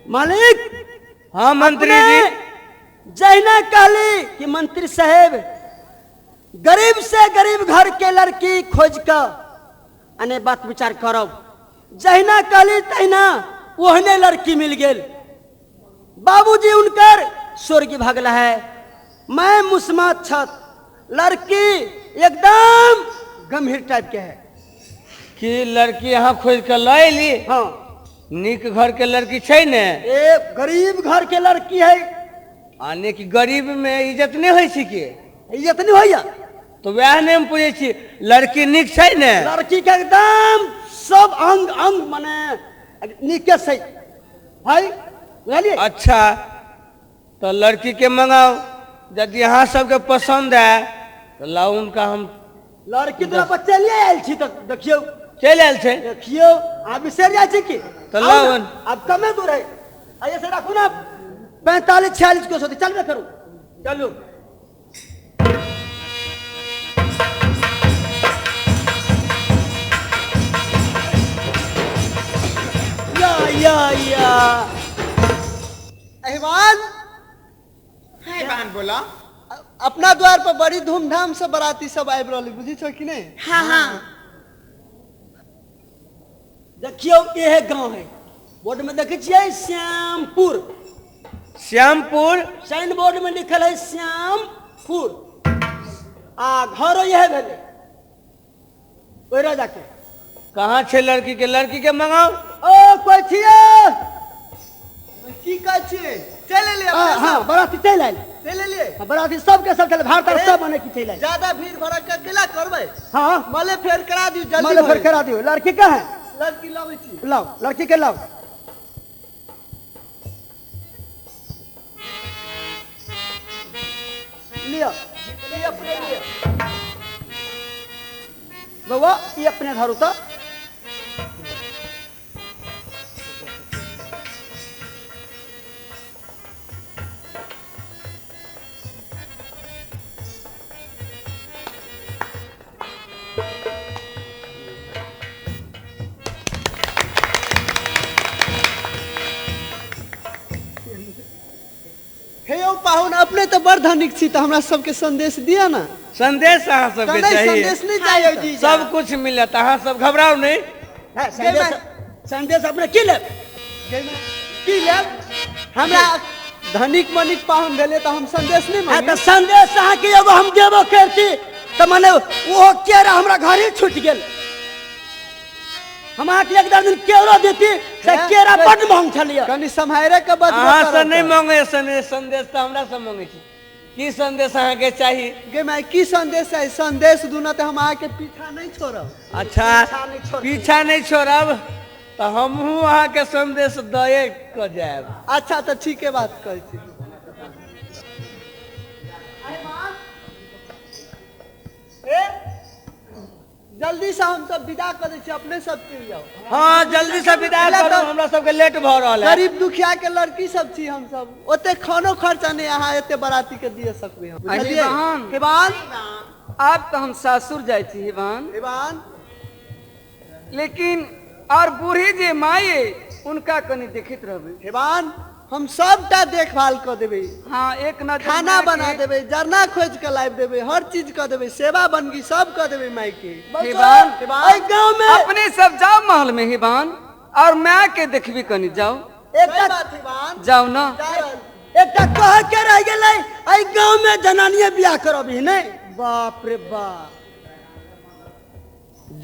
मालिक। हाँ मंत्री जी। जहिना कहली कि मंत्री साहेब गरीब से गरीब घर के लड़की खोज के अने बात विचार करब, जहिना कहली तहिना ओहने लड़की मिल गेल। बाबूजी उनकर स्वर्ग भगला है, मैं मुस्मा छत, लड़की एकदम गंभीर टाइप के है। कि लड़की यहाँ खोज के लऽ अयली? हाँ। नीक घर के लड़की छै ने? ए गरीब घर के लड़की है। आने कि गरीब में इज्जत नहीं होइ छै के? इज्जत नहीं होइया। तो वएह ने हम पूछै छी, लड़की नीक छै ने? लड़की के एकदम सब अंग अंग माने नीके छै भाई, बुझलियै? अच्छा तो लड़की के मंगाओ, यदि अहाँ सबके पसंद आए तो लाउ उनका। हम लड़की तोरा पर चलिए आयल छी तऽ देखियौ। चलि आयल छै। देखियौ आब बिसरि जाइ छी की? तऽ आउ लाउ। ने, आब कमे दूर है, आइए से राखू ना, 45 46 कोस होतै, चलबे करू। चलू। या या या अहवान। है बहन बोला। अपना द्वार पर बड़ी धूमधाम से बराती सब आबि रहल, बुझी छौ कि नहीं? हाँ हाँ। देखियौ इहे गाँव है, बोर्ड में देखै छियै श्यामपुर। श्यामपुर। साइन बोर्ड में लिखल है श्यामपुर, आ घरो इहे भेलै ओहि राजा के। कहाँ छै लड़की के? लड़की के मंगाओ। ओ कोइ छियै? की कहै छियै, चलि एलियै? हाँ अपने हाँ सब? बराती चलि आयल। चलि एलियै? हाँ, बराती सबके सब चल भारत सब बने की चलि आयल। ज्यादा भीड़ भड़क्का केला करबै? हाँ। मले फेर करा दियौ जल्दी। माले फेर भरि। करा दियौ। लड़की कहाँ है? लड़की लाबै छी। लाओ लड़की के लाओ। लियो ई अपने लिअ। बउआ, ई अपने धरू तऽ। हे यौ पाहुन, अपने तऽ बड़ धनिक छी, तऽ हमरा सबके संदेश दिअ ने। संदेश अहाँ तऽ सबके नहि चाहिए? संदेश नहि चाहिए तऽ। सब कुछ मिलत, अहाँ सब घबराउ नहीं। है, संदेश संदेश अपने की लेब? की लेब? हमरा धनिक मनिक पाहुन भेलै तऽ हम संदेश नहि है मांगी? तऽ संदेश अहाँके एगो हम देबो करती तऽ मने ओहो केरा हमरा घरे छूटि गेल। हम अहाँके एक दर्जन केरो देती से हे, केरा बड्ड महग छलैया। कनि सम्हारे के बजबो अहाँ से करब नहीं तऽ। मांगे संदेश, संदेश तऽ हमरा से मांगे छी। की संदेश अहाँके चाही? गे माय, की संदेश है? संदेश दूना तऽ हम अहाँके पीछा नहि छोड़ब। अच्छा। पीछा नहि छोड़ती। पीछा नहीं छोड़ब तऽ हमहूँ अहाँके संदेश दए कऽ जायब। अच्छा तऽ ठीके बात कहै छी। ए, जल्दी से हम सब विदा कऽ दै छी, अपने सब चलि जाउ। हाँ जल्दी से विदा एला करू, तऽ हमरा सबके लेट भऽ रहल है। गरीब दुखिया के लड़की सब छी हम सब, ओते खानो खर्चा नहि अहाँ एते बराती के दिए सकबै हम, बुझलियै? बहन। हेबान। आब तऽ हम सासुर जाइ छी हिबान। हेबान। लेकिन और बूढ़ी जे माई अइ उनका कनि देखैत रहबै। हेबान, हम सबटा देखभाल कऽ देबै। हाँ एक नजर खाना माय के- बना देबै, जरना खोज के लाबि देबै, हर चीज कऽ देबै, सेवा बनगी सब कऽ देबै माय के। हिबान। एहि गाँव में अपने सब जाओ महल में हिबान, और माय के देखबी कनि जाओ। सही एकटा बात हेबान। जाओ ना। जा रहल। एकटा कह के रहि गेलै, एहि गाँव में जनानिये बियाह करबही नहि। बाप रे बाप।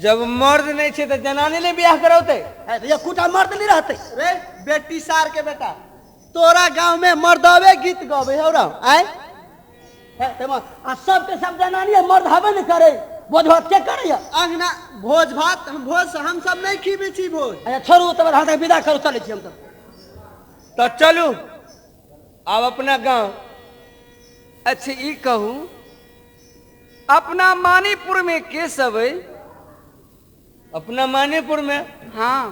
जब मर्द नहीं छै तऽ जनानी ने बियाह करौतै? है तऽ एकोटा मर्द नहि रहतै। रे बेटी सार के बेटा, तोरा गांव में मर्दवे गीत गबै हौ रौ आय? है, ताहिमे आ सबके सब जनानिये, मर्द हबे नहि करै, भोज भात के करैया? अंगना भोज भात हम भोज हम सब नहीं खीबै छी भोज। अच्छा छोड़ू तब, हाथ विदा करू, चलै छी हम सब। तऽ चलू आब अपना गाँव। अच्छा ई कहू, अपना मानीपुर में के सब अइ? अपना मानेपुर में? हाँ।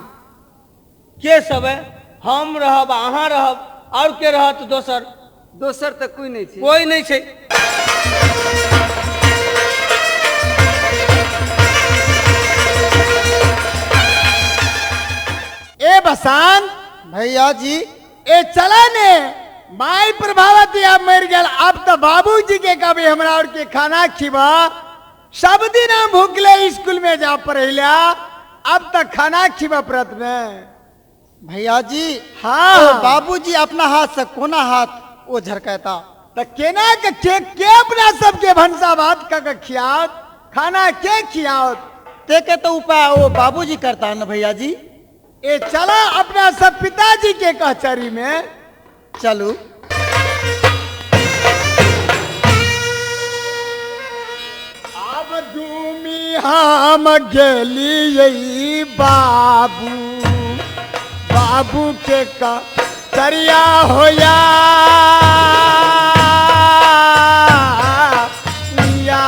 के सब है? हम रहब, अहाँ रहब, और के रहत दोसर? दोसर तऽ कोई नहीं छै। कोई नहीं छै। ए बसान भैया जी। ए चला ने माई प्रभावती अब मर गेल, अब तो बाबूजी के कभी हमरा और के खाना खिबा। सब दिन हम भूखले स्कूल में जा पढ़ैला, अब तक खाना खिबा पड़त ने। भैया जी हाँ बाबूजी अपना हाथ से कोना हाथ ओ झरकता त केना के के अपना सबके भनसा भात क खियाओत, खाना के खियाओत? ते के तो उपाय ओ बाबूजी करता न भैया जी। ए चला अपना सब पिताजी के कचहरी में चलू। अब डूमी हम गेली बाबू, बाबू के कचरिया होया या।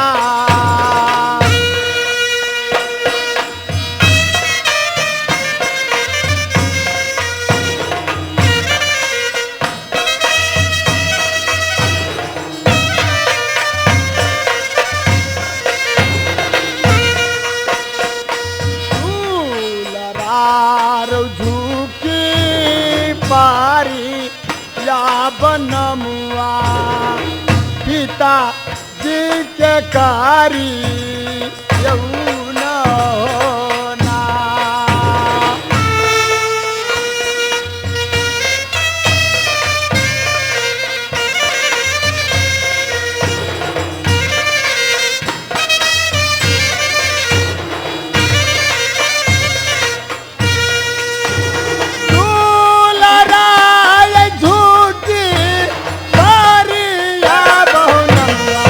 झुकी पारी या बनमुआ पिता जी के कारी यऊ न होना। दुलराय झुकी पारी या बहुनमुआ।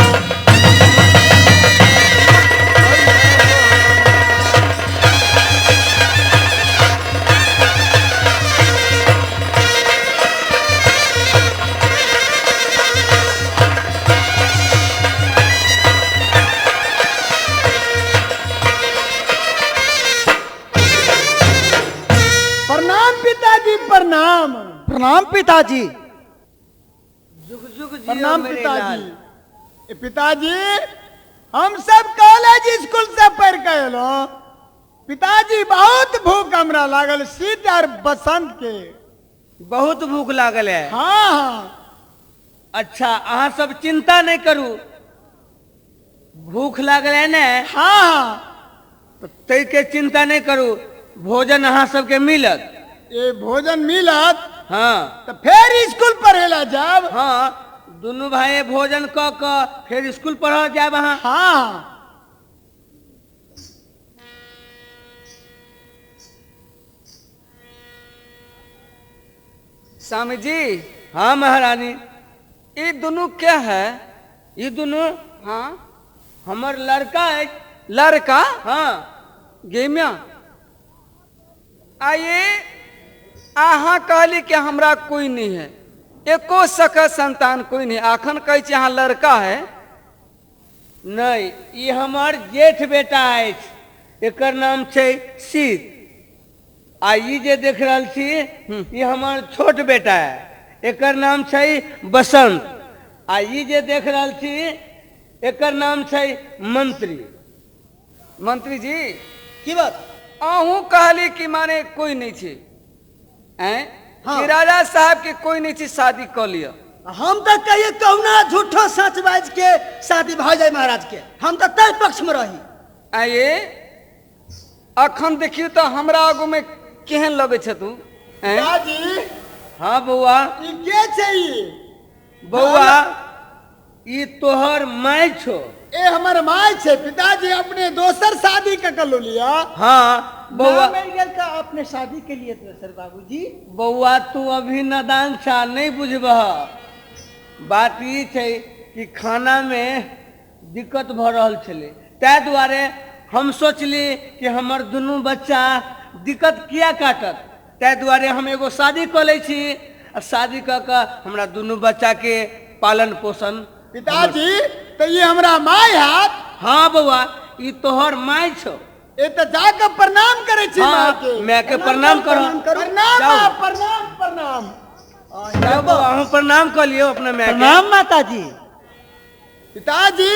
प्रणाम पिताजी, प्रणाम। प्रणाम पिताजी। जुग जुग जियो प्रणाम मेरे पिताजी। लाल। ए पिताजी, हम सब कॉलेज स्कूल से पढ़ के एलो। पिताजी बहुत भूख हमरा लागल, शीत और बसंत के बहुत भूख लागल है। हाँ हाँ। अच्छा अहाँ सब चिंता नहीं करू, भूख लागल है ने? हाँ हाँ। तो तै के चिंता नहीं करू, भोजन अहाँ सबके मिलत। ये भोजन मिलत? हाँ। तो फिर स्कूल पढ़ेला जाब? हाँ, दोनों भाई भोजन क क फिर स्कूल पढ़ जाब अहाँ। हाँ। स्वामी जी। हाँ महारानी। ये दोनों क्या है? ये दोनों? हाँ हमर लड़का है। लड़का? हाँ। गेमिया आइए, अहाँ कहली कि हमरा कोई नहीं है, एको सका संतान कोई नहीं, आखन कहै छी अहाँ लड़का है। नहीं, ये हमर जेठ बेटा अछि, एकर नाम छै शीत। आ ई जे देख रहल छी ई हमर छोट बेटा है, एकर नाम छै बसंत। आ ई जे देख रहल छी एकर नाम छै मंत्री। मंत्री जी की बात? अहूँ कहली कि माने कोई नहीं छे। हाँ। कि राजा साहब के कोई नहीं छे, शादी क लिअ। हम तो कहिए कहुना झूठो सच बाज के शादी भऽ जाए महाराज के, हम तो तय पक्ष में रही। आइए अखन देखियो तो हमरा आगू में केहन लगै छै तू? पिताजी। हाँ बौआ। ई के छै ई? बौआ ई तोहर my छो। ए हमर my छै पिताजी, अपने दोसर शादी क क लिया। हाँ बौआ। मिल गेल का अपने शादी के लिए दोसर बाबूजी? बौआ तू अभी नादान छा, नहीं बुझबह। बात ई छै कि खाना में दिक्कत भऽ रहल छलै, ताहि दुआरे हम सोचली कि हमर दुनू बच्चा दिक्कत किया काटत, ताहि दुआरे हम एगो शादी कऽ लै छी आ शादी कऽ कऽ हमरा दुनू बच्चा के पालन पोषण। पिताजी तो ये हमरा my हाथ? हाँ बौआ, ई तोहर my छौ। ए तो जाके प्रणाम करे छी। हाँ, माय के। माय के प्रणाम करो। प्रणाम। जाओ। प्रणाम प्रणाम। जाओ बौआ, अहूँ प्रणाम कऽ लियौ अपना माय के। प्रणाम माताजी। पिताजी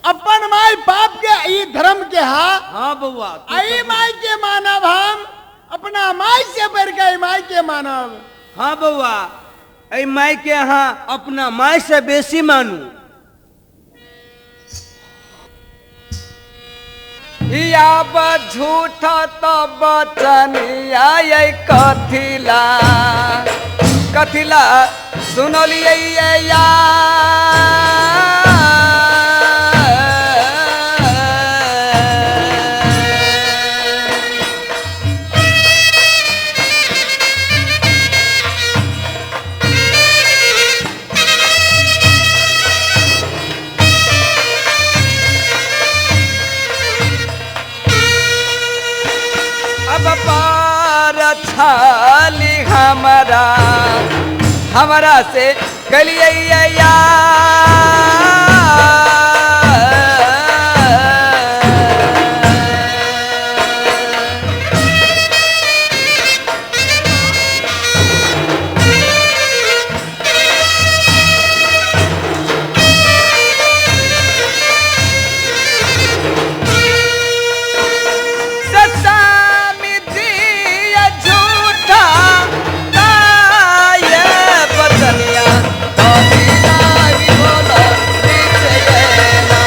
अपन माय बाप के ई धर्म के हा। हाँ बौआ। आई माय के मानब हम, अपना माय से बढ़ के माय के मानब। हाँ बौआ, एहि माय के अहाँ अपना माय से बेसी मानू। या झूठा तो बचनिया ये कथिला कथिला सुनलियै या अब पार छाली हमरा हमरा से कलियै या ससामी दिया झूठा ताये बचनिया कथिला बोलो निश्चयना।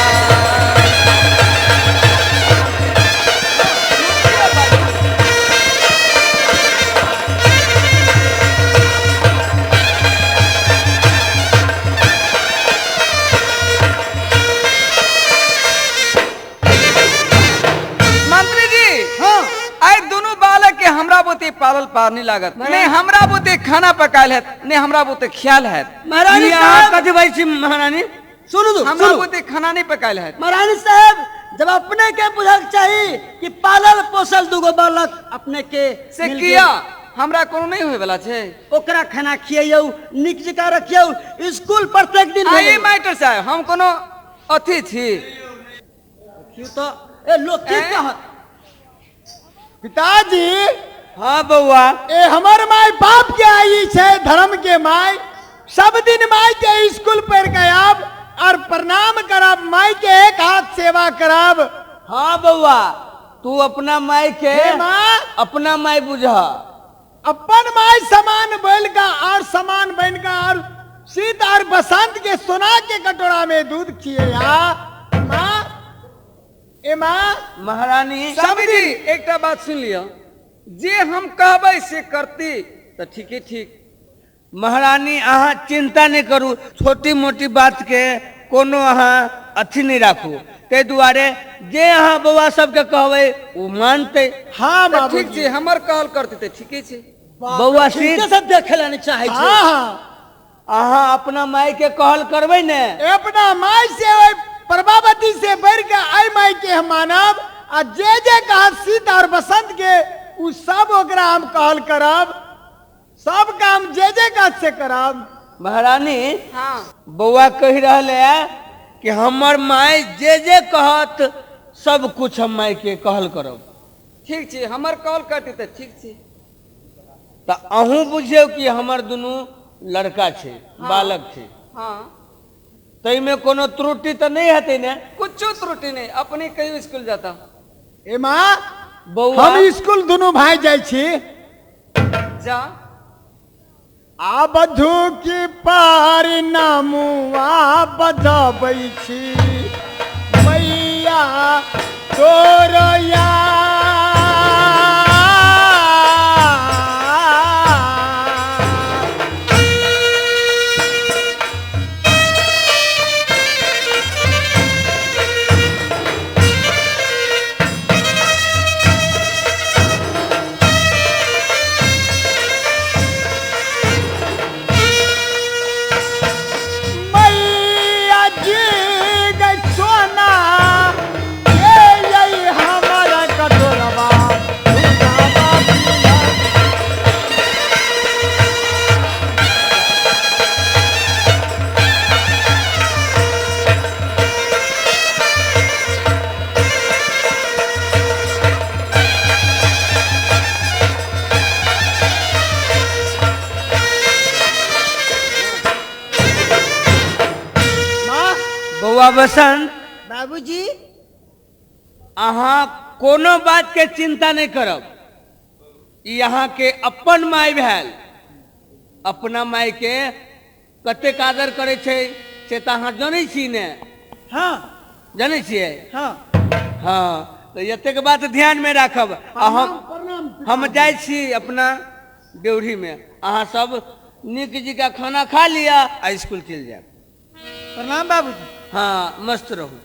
मंत्री जी, हाँ आइ दुनू बालक के हमरा बुते पालल पार नहीं लागत, नहीं हमरा बुते खाना पकायल हैत, नहीं हमरा बुते ख्याल हैत। महारानी ई अहाँ साहब कथी बाजै छी महारानी? सुनू दू, हमरा सुनू। बुते खाना नहीं पकायल हैत। महारानी साहब, जब अपने के बुझक चाही कि पालल पोसल दूगो बालक अपने के से मिल किया गेल। हमरा कोनो नहीं होय वाला छै। ओकरा खाना खियौ, नीक जकाँ रखियौ, स्कूल प्रत्येक दिन आई भेजू। मास्टर साहब, हम कोनो अथी छी? देखियौ तो ए लोग की ऐं? कहत? पिताजी। हाँ बौआ। ए हमर माय बाप के आई छै धर्म के माय, सब दिन माय के स्कूल पर के आब और प्रणाम करब, माय के एक हाथ सेवा करब। हाँ बौआ, तू अपना माय के हे माँ, अपना माय बुझ। अपन माय समान बैल का और समान बन का और शीत और बसंत के सोना के कटोरा में दूध खिया माँ, ए माँ। महारानी स्वामी जी, एकटा बात सुन लिअ, जे हम कहबै से करती तऽ ठीके ठीक। महारानी अहाँ चिंता नहीं करू, छोटी मोटी बात के कोनो अहाँ अथी नहीं राखू, ताहि दुआरे जे अहाँ बौआ सबके कहबै ओ मानतै। हाँ तऽ बाबू। ठीक छै, हमर कहल करती तऽ ठीके छै। बौआ ठीके शीत सब देखे ला नहीं चाहे छै। हाँ हाँ, अहाँ अपना माय के कहल करबै ने? अपना माय से ओहि प्रभावती से बढ़ के आई माय के हम मानब, आ जे जे कहा शीत और बसंत के उ सब ओकरा हम कहल करब, सब काम जे जे काज से करब। महारानी हाँ बौआ कहि रहल है कि हमर माय जे जे कहत सब कुछ हम माय के कहल करब। ठीक छै, हमर कहल करती तऽ ठीक छै। तऽ अहूँ बुझियौ कि हमर दुनू लड़का छै, बालक छै। हाँ ताहिमे कोनो त्रुटि तऽ नहि हेतै ने? कुछो त्रुटि नहीं, अपने कहियो स्कूल जाता। ए माँ, बौआ हम स्कूल दुनू भाई जाइ छी। जा। आब धुकी पार नामुआ बजबै छी मैया तोरया। मैया जी गै सोना ये यही हमारा कटोरबा झूठाबा पीला। माँ। बौआ बसंत। बाबूजी। अहाँ कोनो बात के चिंता नहीं करब, ई अहाँ के अपन माय भेल। अपना मायके कतेक आदर करै छै से तऽ अहाँ जनै छी ने? हाँ। जनै छियै? हाँ। हाँ, तऽ एतेक बात ध्यानमे राखब। आ हम जाइ छी अपना ड्योढ़ीमे, अहाँ सब नीक जी का खाना खा लिअ आ स्कूल चलि जायब। प्रणाम बाबूजी। हाँ, मस्त रहू।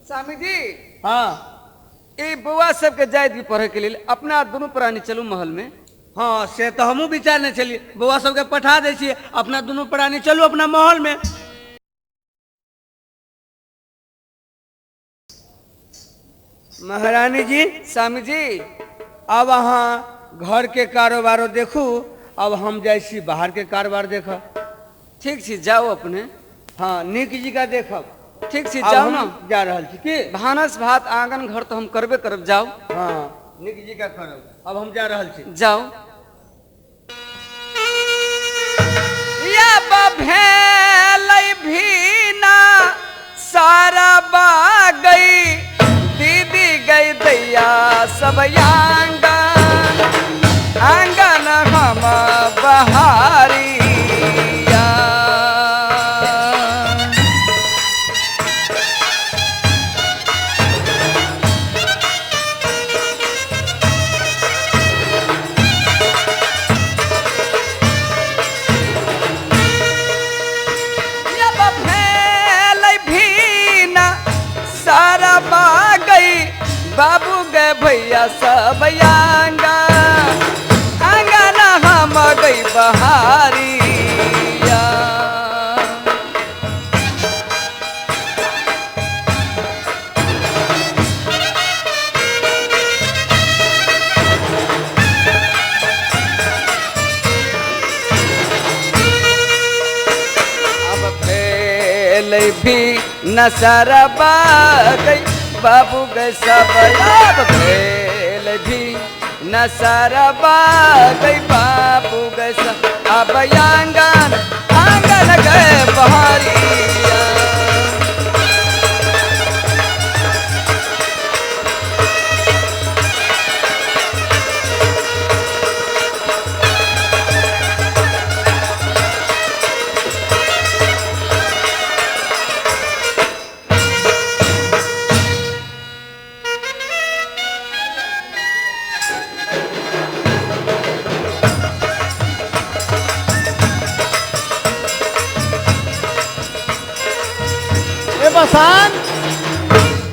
स्वामी जी। हाँ। ई बौआ सबके जाय दी पढ़े के लेल, अपना दुनू प्राणी चलू महल में। हाँ, से तऽ हमहूँ विचारने छलियै, बौआ सबके पठा दै छियै, अपना दुनू प्राणी चलू अपना महल में। महारानी जी। स्वामी जी। अब अहाँ घर के कारोबारो देखू, अब हम जाइ छी बाहर के कारोबार देखब। ठीक छी, जाओ अपने। हाँ, नीक जी का देखब। ठीक छी, आब जाओ हम ना। जा रहल छी की? भानस भात आंगन घर तो हम करबे करब, जाओ। हाँ, नीक जी का करब, अब हम जा रहल छी। जाओ। या भेलै भीना सारा बा गई, दीदी गई दैया सब आंगन आंगन हम बहारिया। जब भेलै भीना सारा बा गई, बाबू गए भैया सब आंगन आंगन हम गई बहारिया। अब भेलै भी नसरबा गई, बाबू गए सब। अब भेल भी नसरबा गई, बाबू गए सब, अब आंगन आंगन गए बहारिया। ए बसंत।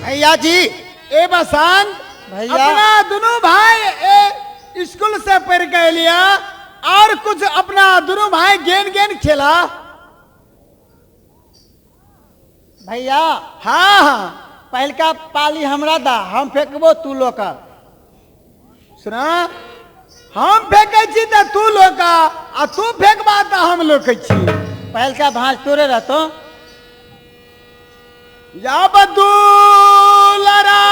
भैया जी। ए बसंत। भैया। अपना दोनों भाई ए स्कूल से पढ़ के लिया और कुछ अपना दोनों भाई गेंद गेंद खेला। भैया। हाँ हाँ। पहलका पाली हमरा दा, हम फेंकबो तू लोकर। सुना, हम फेंकै छी तऽ तू लोका आ तू फेंकबा तऽ हम लोकै छी। पहलका भाँज तोरे रहतो। या बदूलरा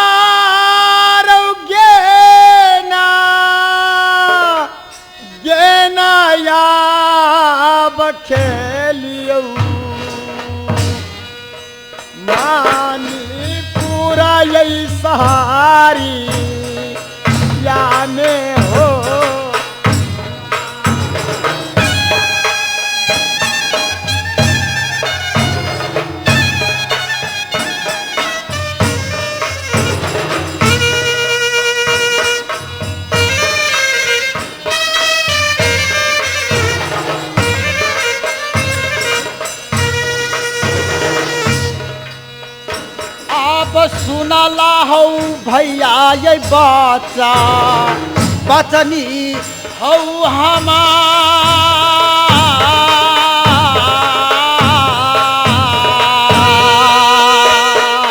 रौ गेना गेना या बखेलियौ मानी पूरा यही सहारी याने हो। आप सुनला हौ भैया ये बच्चा बचनी हौ हमार।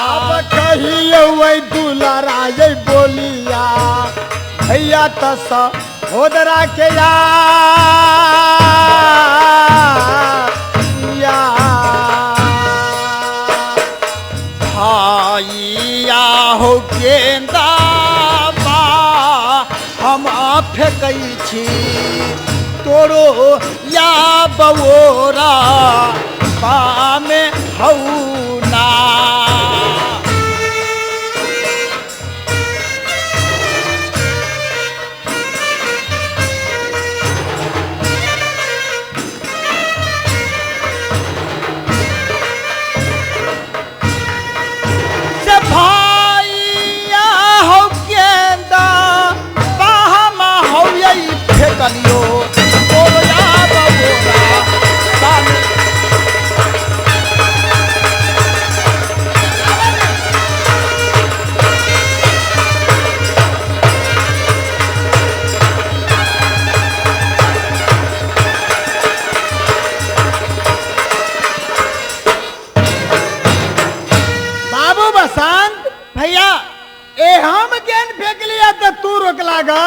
अब कहियो वही दुलारा ये बोलिया भैया तस होदरा के या या। भैया हो गेंदा बा हम फेंकै छी तोरो या बओरा बामे हौ ना। गा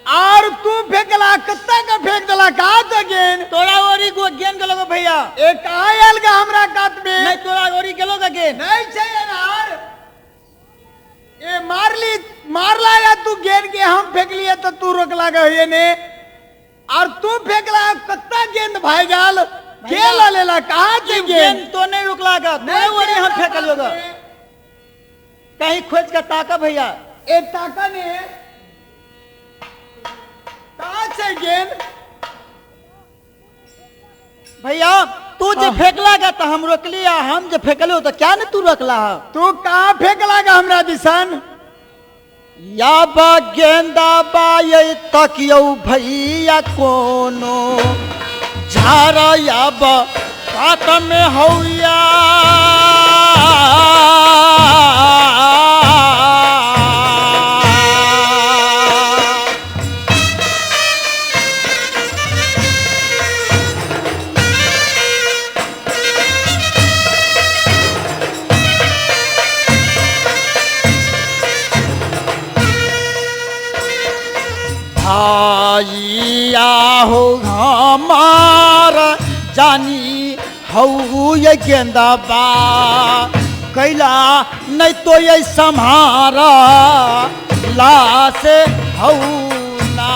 और तू फेंकला कत्ता का फेंक दला का तो गेन तोरा ओरी गो गेन गेलो भैया। ए कहाँ आयल गा हमरा कात में? नहीं तोरा ओरी गेलो गा गेन। नहीं चाहिए यार, ए मारली मारला या तू गेन के हम फेंक लिए तो तू रोकला गा ये ने और तू फेंकला कत्ता गेंद भाई गाल खेल लेला कहाँ से गेंद? तो नहीं रुकला गा, तोरे ओरी हम फेंकल गा। कहीं खोज के ताका भैया। ए ताका ने कहाँ से गेंद? भैया तू जो फेंकला गा तो हम रोक लिया, हम जो फेंकलो तो क्या न तू रोकला? तू कहाँ फेंकला गा हमरा दिसन? या बा गेंदा बा ये तकियो भैया कोनो झारा या बा कात में हौया भाइया हो हमार जानी हऊ ये गेंदा बा कैला नहीं तो ये सम्हारा लाश हऊ ना।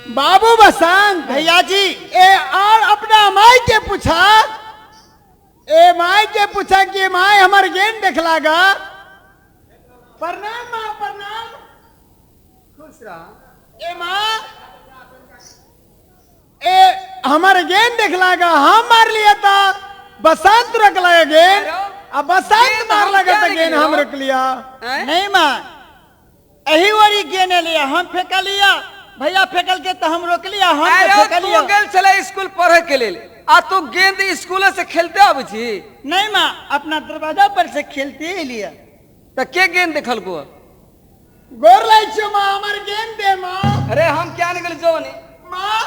बाबू बसंत भैया जी ए और अपना माई के पूछा, ए माई के पूछा कि माई हमार गेंद देखला गा। प्रणाम माँ, प्रणाम। खुश रहा। ए माँ, ए हमार गेंद देखला गा, हम मार लिया था बसंत रख लगा गेंद, अब बसंत मार लगा था गेंद हम रख लिया। नहीं माँ यही वाली गेंद लिया, हम फेंका लिया भैया फेंकल के तो हम रोक लिया, हम फेंकल लिया। तू गेल छले स्कूल पढ़े के लेल आ तू गेंद स्कूल से खेलते आबै छी? नहीं माँ अपना दरवाजा पर से खेलते ही लिया। त के गेंद देखल को? गोर लाई छो माँ, हमर गेंद दे माँ। अरे हम क्या निकल जो नहीं माँ,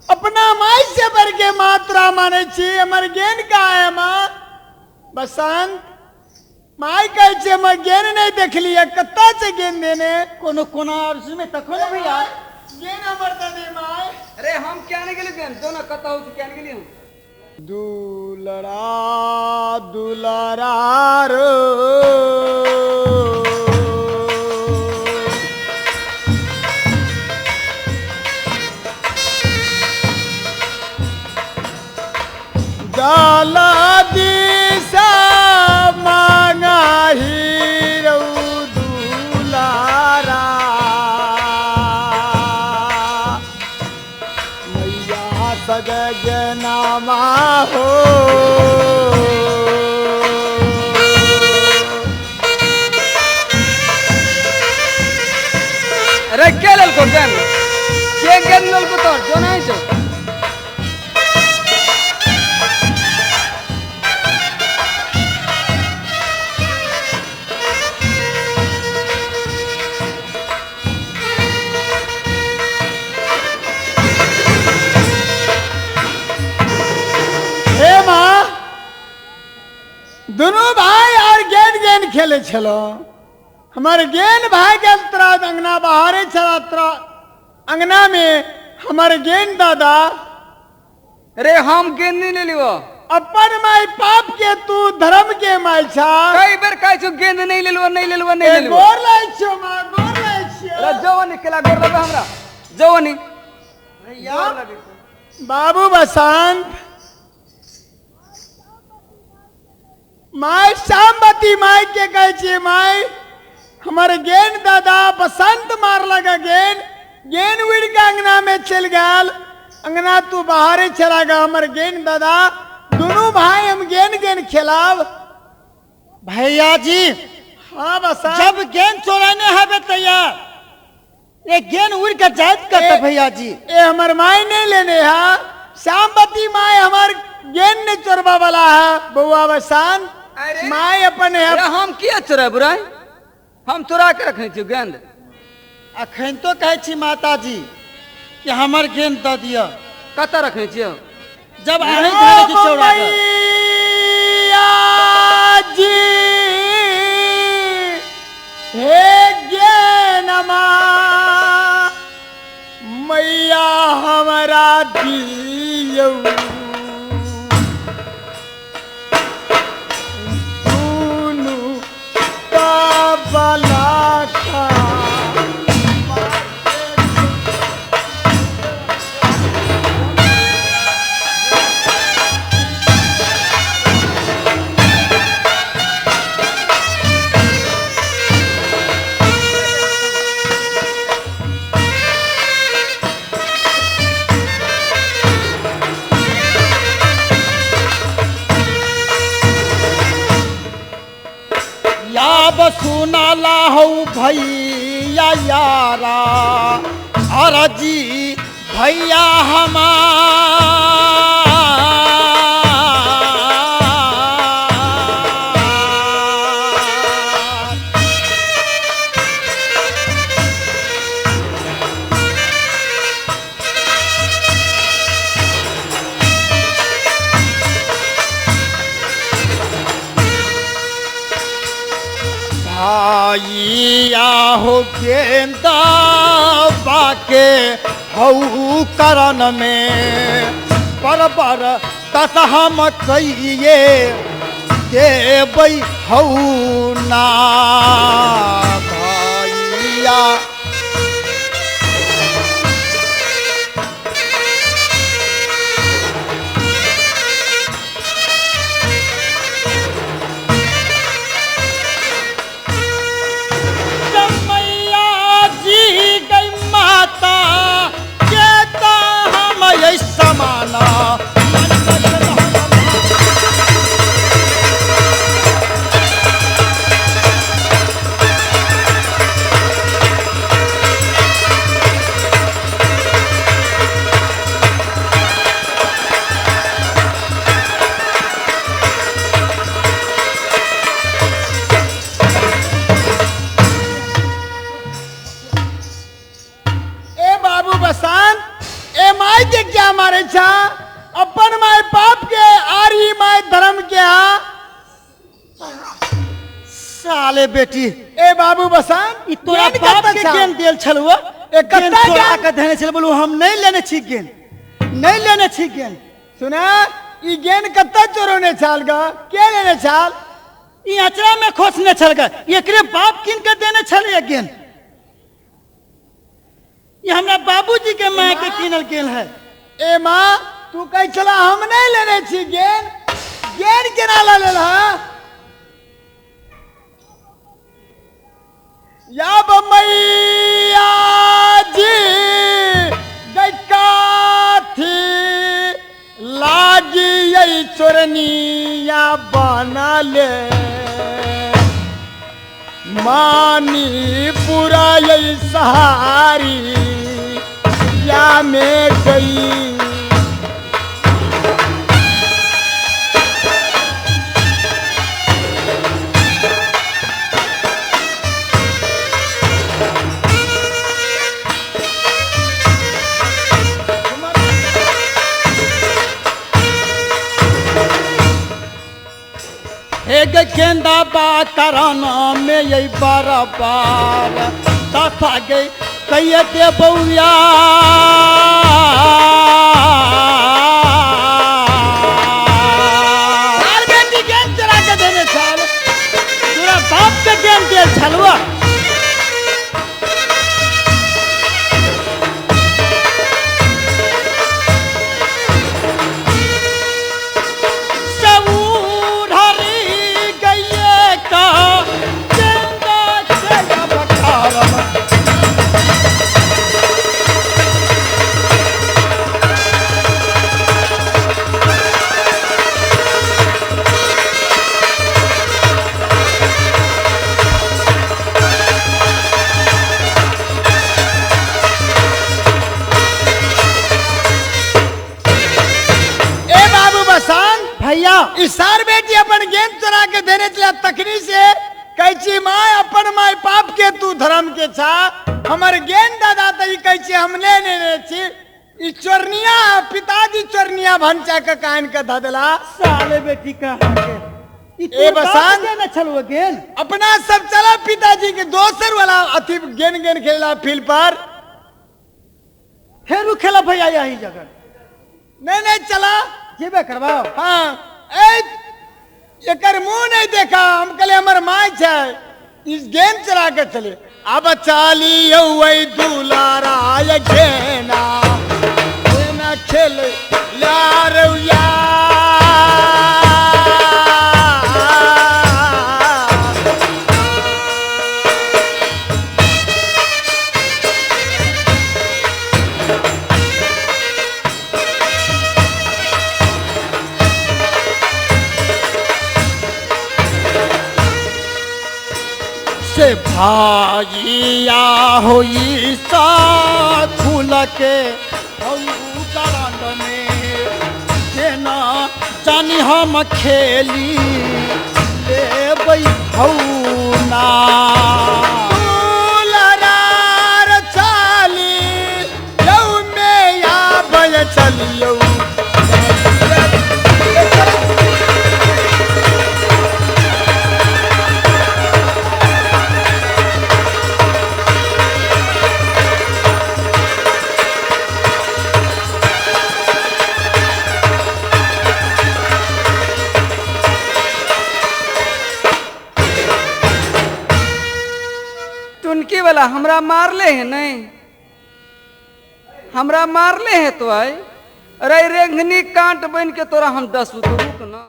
अपना माई से बढ़ के मात्रा माने छी, हमर गेंद का है माँ। बसंत माई कहै छै हमर गेंद नहीं देख लिया, कत्ता से गेंद देने? कोनो कोना और में तखो ना भैया गेंद हमर दे दे माई। अरे हम क्या नहीं गेली गेंद दोनों कत्ता हो क्या नहीं गेली हम। दुलरा दुलरा रो डाला दिशा मांगा हीरो दुलारा मैया सजगनामा हो। अरे के ललको गेंद? के गेंद ललको तो जो नहीं छो? दोनों भाई और गेंद गेंद खेले छलो, हमारे गेंद भाई गेल तोरा अंगना बाहरे छला, तोरा अंगना में हमारे गेंद दादा। अरे हम गेंद नहीं ले लियो। अपन माई पाप के तू धर्म के माई छा। कई बेर कहै छौ गेंद नहीं लेलबो, नहीं लेलबो, नहीं लेलबो। गोर लाई छो माँ, गोर लाई छो। अरे जो नहीं केला गोर लगे हमरा, जो नहीं। भैया बाबू बसंत my Shyamwati माई के कहै छियै माई हमारे गेन दादा बसंत मार लगा गेन गेन उड़ के अंगना में चल गल अंगना तू बाहर ही चला गा हमारे गेन दादा दोनों भाई हम गेन गेन खेलाब। भैया जी हाँ बसंत जब गेंद चोराने हवे तैयार ये गेंद उड़ के जायत करता भैया जी। ए हमार माई नहीं लेने है श्यामवती माई हमार गेन नहीं चोरबा वाला है बउआ बसंत माई अपन है। अरे हम किया चोरा बुराई हम चोरा के रखने छी गेंद। अखन तो कहै छी माता जी कि हमर गेंद दऽ दिअ। कतऽ रखने छियै? जब अहीं धरे छी चोरा के। जी हे गेनमा मैया हमरा दियौ दुनू बला का सुनाला हौ भैया यारा अरजी भैया हमार। भाइया हो गेंदा बाके हऊ करन में पर पर तस हम कहिए देबै हऊ ना भाइया। समाना ए बाबू बसंत ए माई के क्या मारे छा अपन माय बाप के आरी माय धर्म के आ साले बेटी। ए बाबू बसंत ई तोरा बाप के गेंद देल छलुआ ए गेंद कत्ता चोरा गेंद? के धने छल बोलू हम नहीं लेने छी गेंद नहीं लेने छी गेंद। सुना ई गेंद कत्ता चोरोने छाल गा के लेने छाल? ई अचरा में खोसने छल गा एकरे बाप किन के देने छल ये गेंद। ये हमरा बाबूजी के माय के किनल गेल है। ए माँ तू कह छला हम नहीं लेने छी गेंद गेंद केना ला लेल हा? या बम्बैया जी गई लागी यही चोरनिया बना ले मानी पूरा यही सहारी या में गई। एक गेंदा बा कराना में यही बार तथा गई कहिए दे बउया बेटी गेंद चला के देने छल तोरा बाप के गेंद देल छलुआ। ई सार बेटी अपन गेंद चोरा के देने चला तखनी से कहै छी my अपन my पाप के तू धर्म के छा हमर गेंद दादा त ई कहै छी हम ले लेने छी ई चोरनिया पिताजी चोरनिया भनचा के कान के धऽ देला। साले बेटी का के ई ए बसंत। न छलुआ गेल। अपना सब चला पिताजी के दोसर वाला अथी गेंद गेंद खेला फील्ड पर। फेरू खेला भैया यही जगह। नहीं नहीं चला जेबे करवाओ। हाँ ए एकर मुंह नहीं देखा हम कहले हमर my छै इस गेंद चला के चले। अब चालियो वही दुलारा ये घेना ना खेल लारुया। से भाइया होई सा खुल के में जेना जानी हम खेली लेबै हौ ना। दुलारार चाली यौ में आबय चलियौ। टुनकी वाला हमरा मारले है नहीं, हमरा मारले है तो आए अरे रेंगनी कांट बन के तोरा हम 10 रुक ना।